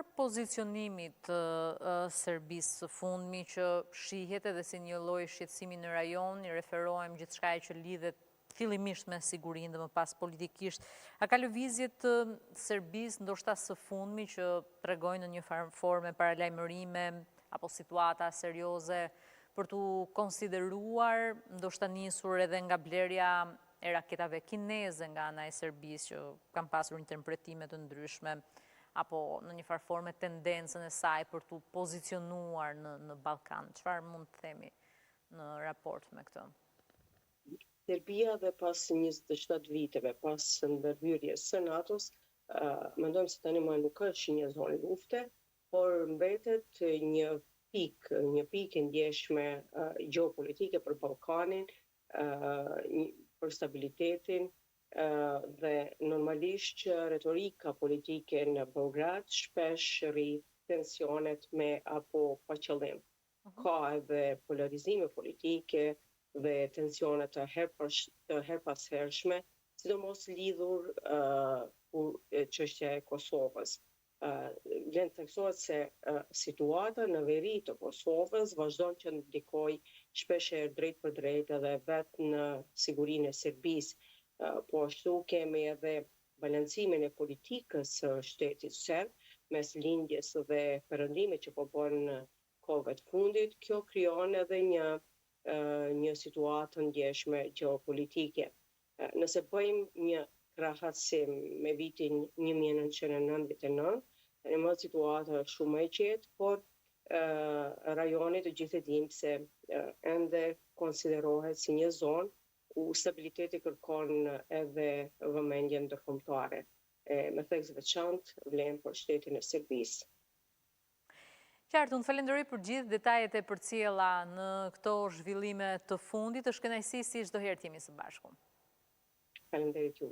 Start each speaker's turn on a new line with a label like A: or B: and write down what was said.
A: Referuar pozicionimit të Serbisë së fundmi që shihet edhe si një lloj shqetësimi në rajon, i referohem gjithçkaje që lidhet fillimisht me sigurinë dhe më pas politikisht, a ka lëvizje të Serbisë ndoshta së fundmi që tregojnë në një farë forme paralajmërime apo situata serioze për t'u konsideruar, ndoshta nisur edhe nga blerja e raketave kineze nga ana e Serbisë që kanë pasur interpretime të ndryshme apo në një farë forme tendencën e saj për t'u pozicionuar në në Ballkan. Çfarë mund të themi në raport me këtë?
B: Serbia dhe pas 27 viteve, pas ndërhyrjes së NATO-s, mendojmë se tani më nuk është një zonë lufte, por mbetet një pikë, një pikë e ndjeshme gjeopolitike për Ballkanin, për stabilitetin dhe normalisht që retorika politike në Beograd shpesh rrit tensionet me apo pa qëllim. Ka edhe polarizime politike dhe tensione të herëpashershme, sidomos lidhur kur çështja e Kosovës. Vlen të theksohet se situata në veri të Kosovës vazhdon që ndikojë shpeshherë drejtpërdrejt edhe vetë në sigurinë e Serbisë. Po ashtu kemi edhe balancimin e politikës së shtetit serb mes lindjes dhe perëndimit që po bën kohëve të fundit, kjo krijon edhe një një situatë të ndjeshme gjeopolitike. Nëse bëjmë një krahasim me vitin 1999, tani më situata është shumë më e qetë, por rajoni të gjithë e dimë se ende konsiderohet si një zonë ku stabiliteti kërkon edhe vëmendje ndërkombëtare. E me theks veçantë vlen për shtetin e Serbisë.
A: Qartë, unë falenderoj për gjithë detajet e përcjella në këto zhvillime të fundit. Është kënaqësi si çdo herë të jemi së bashku.
B: Faleminderit juve.